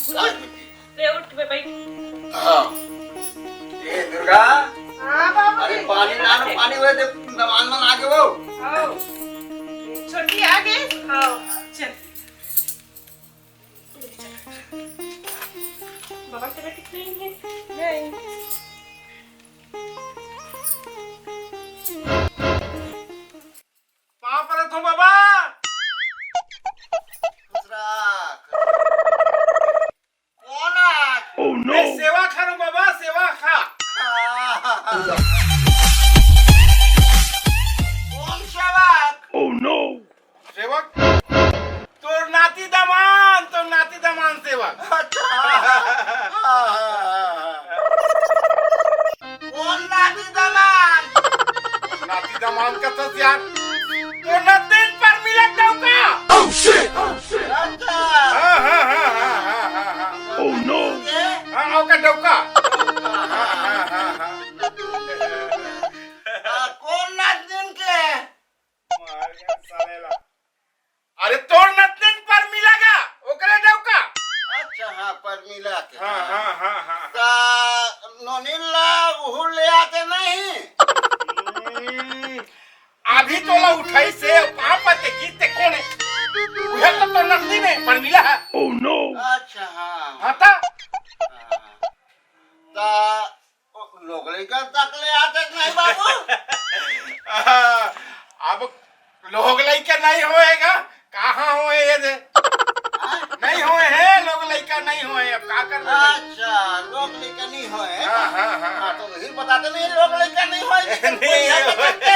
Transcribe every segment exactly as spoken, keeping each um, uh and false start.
उठ, ले उठ बे, बैठ। हाँ। ए दुर्गा, हाँ बाबू अरे जी। पानी लाना, पानी हुए दे, मेहमान मन आगे वो। हाँ। छोटी आ गई। हाँ। चल। बाबा तबीयत ठीक नहीं है। नहीं। पाँव परत हूँ बाबा। खुश रख। कौन है? Oh no! मैं सेवा खा रहा हूँ बाबा, सेवा खा। कौन सेवक? Oh no! सेवक? तोर नाती दमान, तोर नाती दमान सेवक। अच्छा। कौन नाती दमान? नाती दमान का तो यार, तोर नतिन परमिला डौका। Oh shit! अच्छा। हाँ, हाँ, हाँ, हाँ, हाँ, हाँ, हाँ। Oh no! हाँ, ओकर डौका। हाँ, हाँ, हाँ, हाँ। आ, कौन नतिन के? मार गया साले ला। अरे तोर नतनिन परमिला गा, ओकरे डौका। अच्छा, हाँ, परमिला के। हाँ, हाँ, हाँ, हाँ, हाँ। ता नोनिन ला उहू ले आते नहीं? हम्म, अभी तोला उठाई से पाँव पते की ते कोने? उहे तो तोर नतनिन है, परमिला है। Oh no! अच्छा, हाँ। हाँ ता? हाँ। ता लोग लइका तक ले आते नहीं बाबू। अब लोग लइका नहीं होएगा, कहाँ होए ये दे? हाँ? नहीं होए हैं, लोग लइका नहीं होए, अब का कर रहे हैं? अच्छा, लोग लइका नहीं होए। हाँ, हाँ, हाँ। हाँ, तो वही बताते नहीं, लोग लइका नहीं होए, लेकिन नहीं कोई नहीं होए। करते।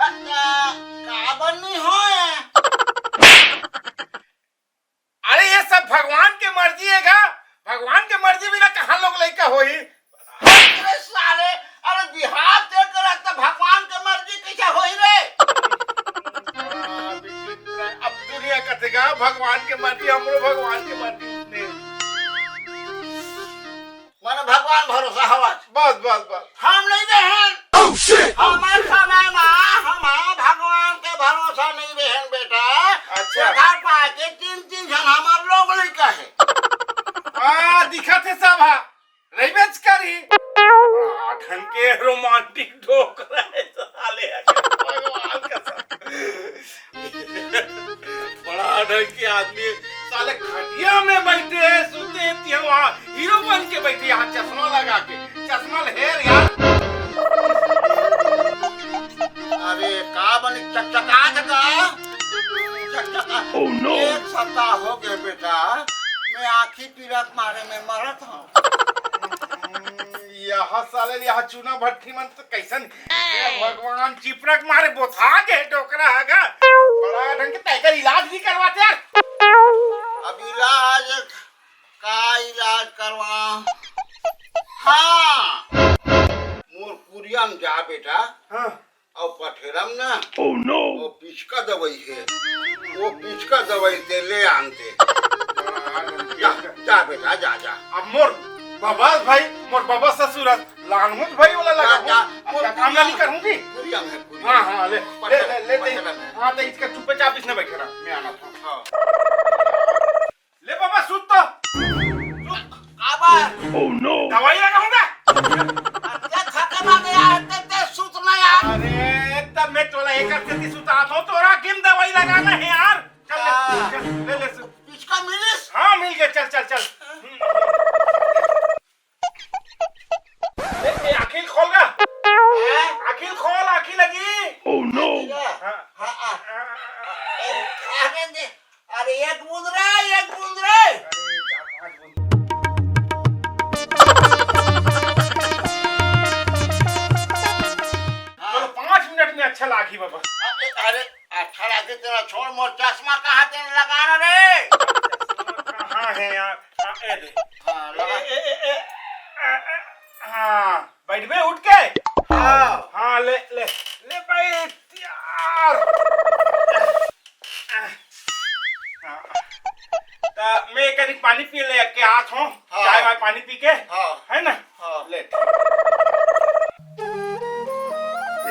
अच्छा, काबर नहीं होए? अरे ये सब भगवान के मर्जी हे गा, भगवान के मर्जी बिना कहाँ लोग लइका होही? अरे साले, अरे बिहाव ते करत त भगवान के मर्जी कइसे होही रे? अब दुनिया कथे गा भगवान के मर्जी, हमरो भगवान के मर्जी उसने। माने भगवान भरोसा हवस। बस, बस, बस। हम नहीं देहन। Oh, shit! हमर समय मा हम भगवान के भरोसा नहीं देहन बेटा। अच्छा। ओकर पाके तीन, तीन झन हमर लोग लइका हे। हाँ, दिखत हे सब हा। रहिबेच करी। बड़ा ढंग के romantic डोकरा हे साले, भगवान कसम। बड़ा ढंग के आदमी, साले खटिया में बैठे हे, सुते हे, तिहा वहाँ हीरो बन के बैठे, यहाँ चश्मा लगा के, चश्मा ल हेर यार। अरे का बने चकचकात का? चकचका। Oh no! एक सप्ताह हो गए बेटा, मैं आँखी पीरा के मारे में मरत हूँ। यहाँ साले, यहाँ चूना भट्टी मन तो कैसन, हे भगवान, चिपरा के मारे बोथा गे डोकरा हे गा। बड़ा ढंग के तैकर इलाज नहीं करवाते यार। अब इलाज का इलाज करवा? हाँ, मोर कुरिया में जा बेटा। हाँ। अउ पथेरा में ना, Oh no! वो पिचका दवाई हे, वो पिचका दवाई ते ले आनते। जा, जा बेटा, जा, जा। अब मोर बबस भाई, मोर बबस ससुर हे, लानहूँ भाई वाला जा, लगा जा, हूँ। अब मोर क्या काम कुरिया नहीं में, करूँगी? कुरिया में, कुरिया हाँ, में। हाँ, ले, ले, पथेरा, ले, ले, ते, पथेरा में। हाँ, तो इसका चुप्पे चाप इसने बैठे रहा, मैं आना था। हाँ। ले बाबा, सुत तो। सुत। काबर? Oh no! दवाई लगाहूँ गा। अरे थके ना गया है, ते, ते सुत ना यार। अरे, तब मैं तोला एक सेती सुतात हूँ, तोरा किम दवाई लगाना हे यार। चल, ले, हाँ। चल, ले, ले, सुत। पिचका मिलिस? हाँ, मिल गया, चल, चल, चल। ए, ए, आँखी ल खोल गा। हैं? आँखी ल खोल, आँखी लगी। Oh no! हाँ। हाँ, हाँ। ए, आने दे। अरे, एक बूंद रे, एक बूंद रे। अरे, चार पाँच बूंद। हाँ। चलो, पाँच मिनट में अच्छा लागी बाबा। अरे, अरे, अच्छा लागे तेला छोड़, मोर चश्मा कहाँ तेला लगाना रे? कहाँ हे यार? हाँ, ए दे। हाँ, लगा। ए, ए, ए, ए, आ, आ, हाँ, बैठबे उठ के? हाँ। हाँ, ले, ले, ले बैठ यार। हाँ। त मैं कनी पानी पी ले के आत हूँ। हाँ। चाय वाय पानी पी के। हाँ। है ना? हाँ। ले। ए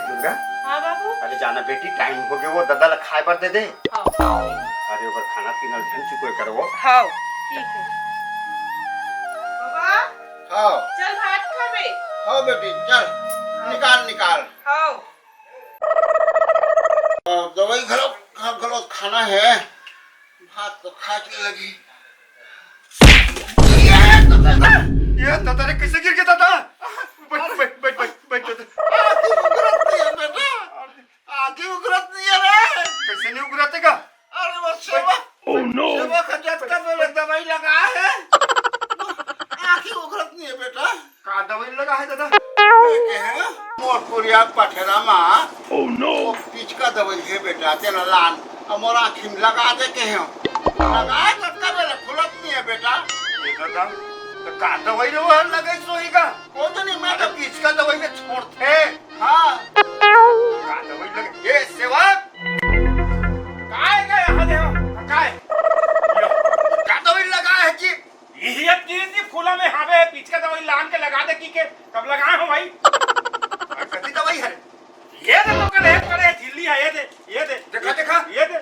दुर्गा। हाँ बाबू। अरे जाना बेटी, टाइम हो गया, वो दादा ला खाए बर दे दे। हाँ। अरे ओकर खाना पीना ध्यान चुकोय करवो। हाँ। ठीक है। बाबा, हाँ। चल भात खाबे। हाँ बेटी, चल। हाँ। निकाल, निकाल। हाँ। अ, दवाई घलो, घलो खाना है। भात तो खा के लगी। ये दादा रे, कैसे गिर गया दादा? बैठ, बैठ, बैठ, बैठ, बैठ, दादा। आँखी उघरत नहीं है बेटा, आँखी उघरत नहीं है रे। कैसे नहीं उघरत है का? अरे वो सेवक, Oh no! सेवक जतका बेर दवाई लगा है, आँखी उघरत नहीं है बेटा। का दवाई लगा है दादा? मैं कहे, मोर कुरिया पठरा मा Oh no! वो पिचका दवाई है बेटा, तेला लान, अब मोर आँखी में लगा दे कहे। लगा है जतका बेर खुलत नहीं है बेटा। ये दादा, तो का दवाई रे वो लगे सोई का? वो तो नहीं, मैं तो पिचका दवाई में छोड़ते। हाँ। का दवाई लगे? ए, सेवक! काय का यहाँ दे हो? काय? का दवाई लगा है कि? यही अब की, की फूला में हावे है, पिचका दवाई लान के लगा दे की के, तब लगाए हो भाई। आ, कति दवाई है? ये दे तो करे, करे झिल्ली है, ये दे, ये दे। देखा, देखा। ये दे।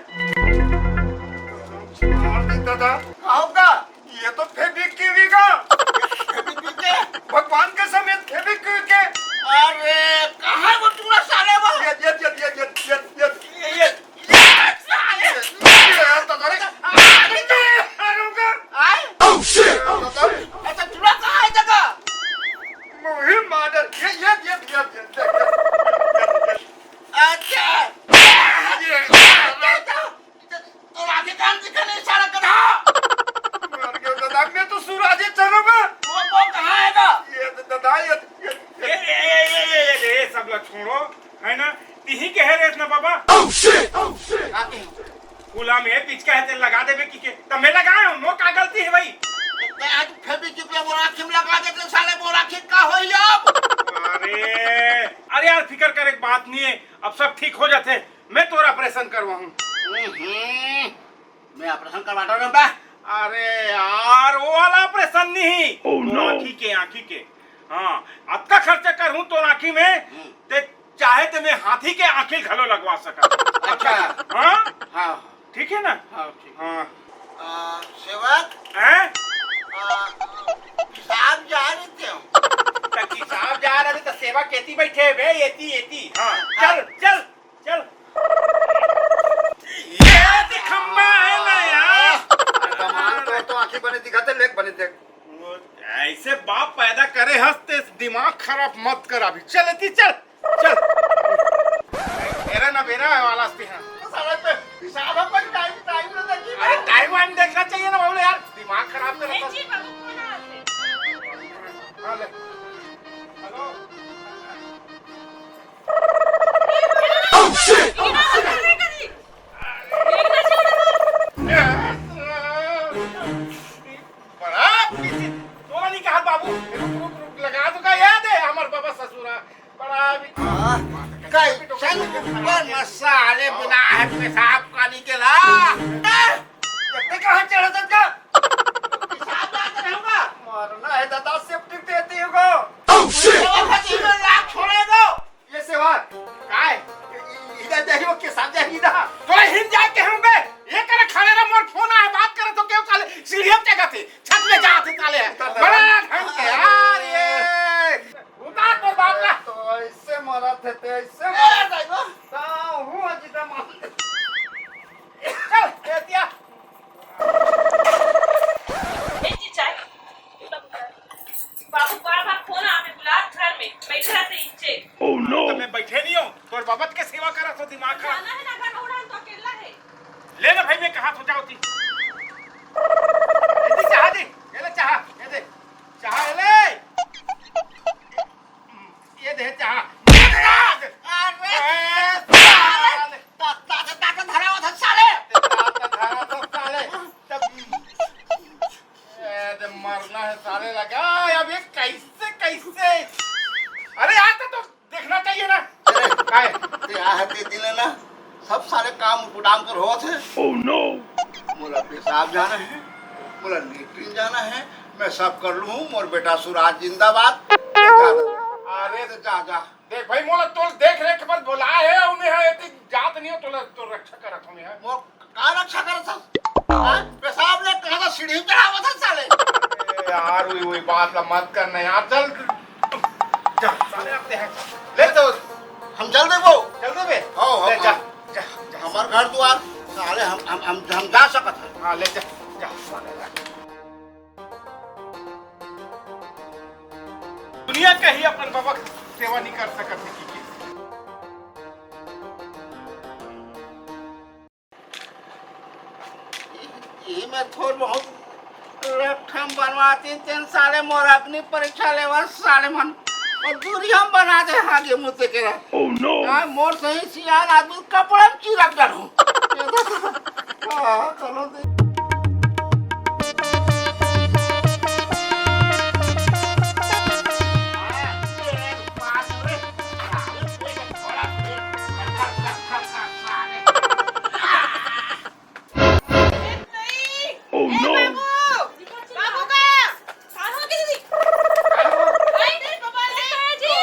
मार दे दादा। का होगा? ये तो फेविक्विक का। फेविक्विक के? भगवान कसम, ये फेविक्विक के। अरे, कहाँ है वो टूरा साले वो? ये, ये, ये, ये, ये, ये, ये, ये, ये, ये साले। ये तो करे। अरे, मारूंगा। आए? Oh, shit! अच्छा, टूरा कहाँ है जगह? वही मार। ये, ये, ये, ये, ये, ये, ये, ये। अच्छा। ये, ये, ये, ये। तोर आँखी कान दिखे नहीं साला गधा। मर गया दादा, मैं तो सूरज ही चलूंगा। वो, वो कहाँ आएगा? ये तो दादा, ये, ये, ये, ये, ये, ये, ये, ये सब ला छोड़ो, है ना? तिही कहे रहे ना बाबा। Oh, shit! Oh, shit! आते हैं। फूला में पिचका है, तेल लगा देबे की के? तब मैं लगाए हूँ, मोर का गलती है भाई? तो आज फेविक्विक ले मोर आँखी में लगा देते साले, मोर आँखी का होई अब? अरे, अरे यार, फिकर करे के बात नहीं है, अब सब ठीक हो जाते। मैं तोर ऑपरेशन करवाहूँ। हम्म, मैं ऑपरेशन करवाता हूँ बे। अरे यार, वो वाला ऑपरेशन नहीं। Oh no। आँखी के, आँखी के। हाँ, अतका खर्चा करहूँ तोर आँखी में, हम्म। ते चाहे ते मैं हाथी के आँखी घलो लगवा सकत। अच्छा। हाँ? हाँ। ठीक है ना? हाँ, ठीक। हाँ। आ, सेवक? हैं? आ, साहब जा रहे थे। त की साहब जा रहे थे, त सेवक एती बैठे बे, एती, एती। हाँ, हाँ। चल, चल। चल। ये दिखम्बा है ना यार। कमाल तो, तो आँखी बने दिखाते, लेग बने देख। ऐसे बाप पैदा करे हस ते दिमाग खराब मत कर अभी। चल एती चल, चल। मेरा ना बेरा है वाला आस्ते हैं। तो साला पे हिसाब है पर टाइम, टाइम ना देखी। अरे टाइम वाइम देखना चाहिए ना बाबू यार, दिमाग खराब कर रखा है। जी, बाबू, फोन आ रहे। हाँ, ले। हेलो। Oh, shit! बड़ा पीछे, तोला नहीं कहा बाबू, रुक, रुक, रुक, लगा दूंगा, याद है, हमार बाबा ससुरा, बड़ा भी हाँ, कैसन ऊपर में साले बिना है पेशाब पानी के ला? हाँ? ये कहाँ चढ़ा था? पेशाब जाता रहूंगा। मरना है दादा, सेफ्टी देती होगा। Oh, shit! वो फकीर लाख छोड़े दो। ये सेवा काय? इ-, इ-, इधर देखियो के साथ जाएगी ना। तोरा हिम जाए के हम बे। ये करे खड़े रह, मोर फोन आए, बात करे तो क्यों साले सीढ़ियों पे जाते, छत में जाते साले। बड़ा ढंग के यार ये। उतार तोर बाप ला। तो ऐसे मरत है, तो ऐसे ए, मरत। ड्राइवर। ता हूँ अजी दा मार। चल, ए दिया। ए, जी, चाय। बाबू, बार-बार फोन आवे, बुलात घर में, बैठे रहते इज्जे। Oh, no! तो मैं बैठे नहीं हूँ, तोर बाबत के सेवा करा तो दिमाग खराब। जाना है ना, घर उड़ान तो अकेला है। ले ना भाई, मैं कहा तो जाओ ती। ये दे चाहा दे, ये ले चाहा, ये दे। चाहा ये ले। ये दे चाहा। अरे, ए, साले। ता-, ता-, ता-, ताकत धरा हुआ था, साले। ताकत धरा तो साले। तब, ए, दे मरना है साले लगा। अब ये कैसे, कैसे? अरे यार, तो, तो देखना चाहिए ना। अरे, काय? ते आ हते दिन ना, सब सारे काम उपुटाम कर होत है। Oh, no! मोला पेशाब जाना है, मोला लेटरिन जाना है, मैं सब कर लूँ, मोर बेटा सुराज जिंदाबाद। अरे तो जा, जा। देख भाई, मोला तोल देख रेख पर बोला है, उन्हें है, इतनी जात नहीं हो, तोला, तो रक्षा करत हूँ मैं। मोर का रक्षा करत हस? हाँ? पेशाब ले कहाँ का सीढ़ी चढ़ावत बात ला मत करना यार, चल। जा, साले आते हैं। ले तो। हम चल देबो। चल देबे? हाँ, हम, ले, जा, हम, जा, जा। हमार घर दुआर, साले हम, हम, हम, हम जा सकत हन। हाँ, ले जा, जा, साले जा। दुनिया के ही अपन बाबा के सेवा नहीं कर सकत है, की, की। इही में थोर बहुत रकठम बनवातिन, तेन साले मोर अग्नि परीक्षा लेवत साले मन। अउ दूरिहा म बना दे, आगे मुते के रह। Oh no! हाँ, मोर सही सियान आदमी कपड़ा म चिरक डरहूँ। हाँ, चलो दे। Oh no! बाबू! बाबू का? कहाँ हो गए दीदी? नहीं, नहीं, पापा, नहीं। जी,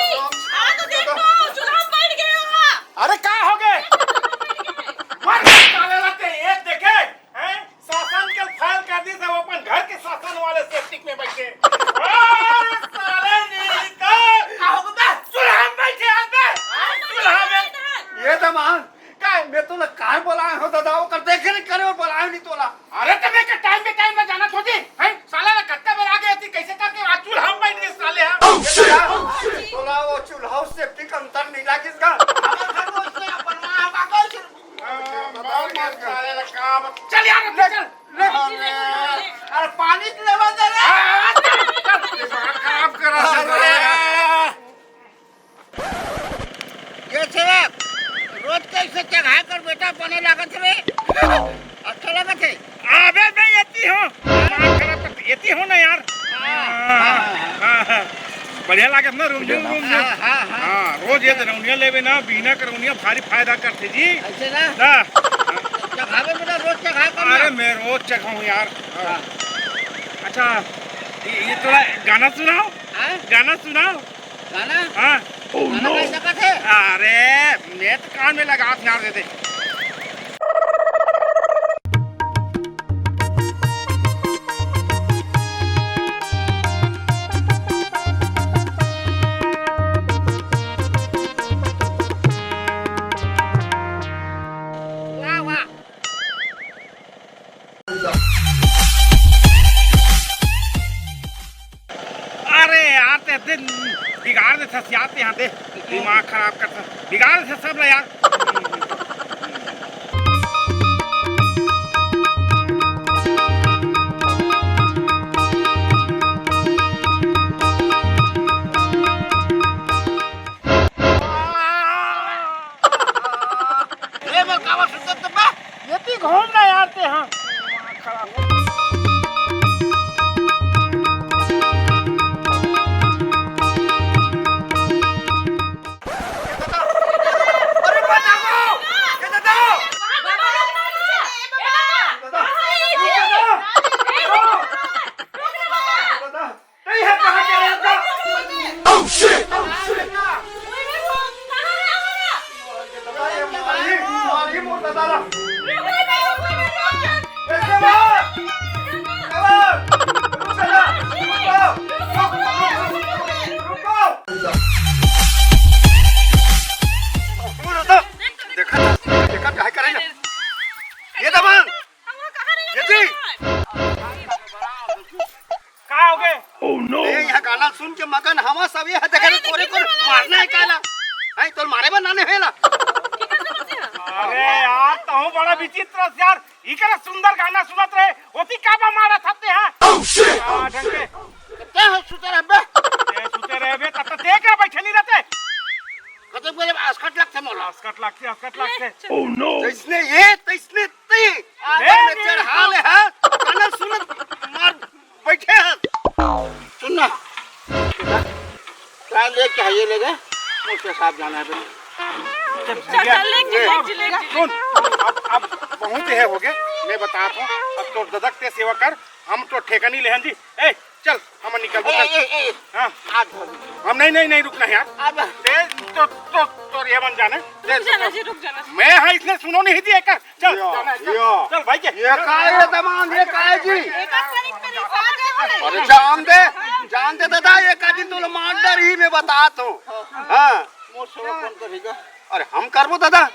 आ तो देखो, चूल्हा में बैठ गए हो। अरे, का हो गए? मर साले रहते, ये देखे, हैं? शासन के फाइल कर दी, सब अपन घर के शासन वाले सेप्टिक में बैठे। अरे, साले नहीं तो का हो गया? चूल्हा में बैठे हैं बे। चूल्हा में। ये दमान, काय मैं तोला काय बोलाए हो दादा, ओकर देखे नहीं करे और बोलाए नहीं तोला। अरे त मैं के टाइम पे टाइम पे जाना थोड़ी, हैं? साला ला कत्ता बेर आगे अति कैसे करके आज चूल्हा में बैठ गए साले हैं। Oh, shit! तोला वो चूल्हा से पिक अंतर नहीं लागिस का? हमारे घर में उसने अपन माँ बाप को सिर्फ हाँ, मार मार साले ला काम। चल यार, ले चल। ले। अरे पानी तो लेवा दे रे। हाँ, चल, चल, दिमाग खराब करा दे रे। ये सेवक, रोज कैसे चढ़ा कर बेटा बने लागत रे? अच्छा लगत है? अबे मैं एती हूँ। दिमाग खराब कर, एती हूँ ना यार। हाँ। हाँ, हाँ, हाँ। बढ़िया लागत ना, रौनिया, रौनिया। हाँ, हाँ, हाँ। हाँ, रोज ये रौनिया लेवे ना, बिहना के रौनिया भारी फायदा करथे जी। ऐसे ना? हाँ। चढ़ावे बेटा, रोज चढ़ा कर ना। अरे मैं रोज चढ़ाऊँ यार। हाँ। अच्छा, ये, ये थोड़ा गाना सुनाओ। हाँ? गाना सुनाओ। गाना? हाँ। Oh, गाना no! गा सकत है? अरे, नेट कान में लगा, ध्यान दे दे। वाह, वाह। अरे यार, ते दिन बिगाड़ दे, ससियाते यहाँ दे, दिमाग खराब कर, बिगाड़ दे सब ला यार। ए, मैं काबर सुतत बा? एती घूम ना यार ते, हाँ। अरे, बचाओ! ए, दादा! दादा! दादा! नहीं है, कहाँ के रहे थे? Oh, shit! Oh, shit! दादा, ये मारी, मारी मोर दादा ला। कैसे मार? चलो, रुक जा, रुक जाओ। रुको। देखा, देखा, काहे करे ना? ये दबंग। ये जी। का हो गए? Oh no! ए, यहाँ गाना सुन के मगन हवा सब ये देखे अरे, कोरे लेकिन कोरे ये वाला मारना है ऐसा काला। नहीं, तोर मारे बर नाने हेला। अरे यार, तहूँ बड़ा विचित्र हस यार। इकरा सुंदर गाना सुनत रहे, ओती काबर मारत हते हैं? Oh, shit! हाँ, ढंग के। क्या है सुते रहे बे? ए, सुते रहे बे, तब तो देख रहे बैठे नहीं रहते। कते बोले, आसकट लगते मोला। आसकट लगते, आसकट लगते। Oh no! तैसने ये, तैसने ती। अरे, मैं चढ़ा ले, हाँ? गाना सुनत मार बैठे हैं। सुन ना, का ले चाहिए ले गए? मुझसे साथ जाना है बेटा। चल, चल, ले, ले, ले, ले, ले। सुन, अब, अब बहुत है हो गए। मैं बताता हूँ, अब तो ददक ते सेवा कर, हम तो ठेका नहीं लेहन जी। ए, चल, हम निकल, ए, चल। ए, ए, हाँ। आ, हम नहीं, नहीं, नहीं रुकना है यार। आ, ए, तो, तो, तो ये मन जाने। रुक जाना जी, रुक जाना। मैं हाँ, इसने सुनो नहीं दिए कर। चल, या, जाना है, चल। या। चल भाई के। ये का है दमान, ये का है जी? एक आध तारीख का रिचार्ज है। अरे जान दे। जानते दादा, एक आदमी तो मार डर ही में बतात हो। हाँ। मोर सेवा कौन करेगा? अरे हम करबो दादा,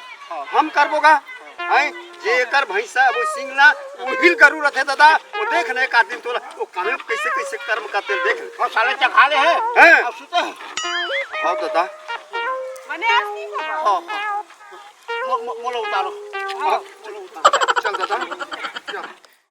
हम करबो गा। हैं, जे एकर भैंसा वो सिंगला, वो हिल गरू रथे दादा। वो देख ने एक आदमी तोला, वो कामे कैसे कैसे कर्म करते देख। और साले चखा ले है। हैं? अब सुते हैं। हाँ दादा। मने आज नहीं होगा। हाँ, हाँ। मो-, मो-, मोला उतारो। हाँ, मोला उतारो। चल दादा, चल।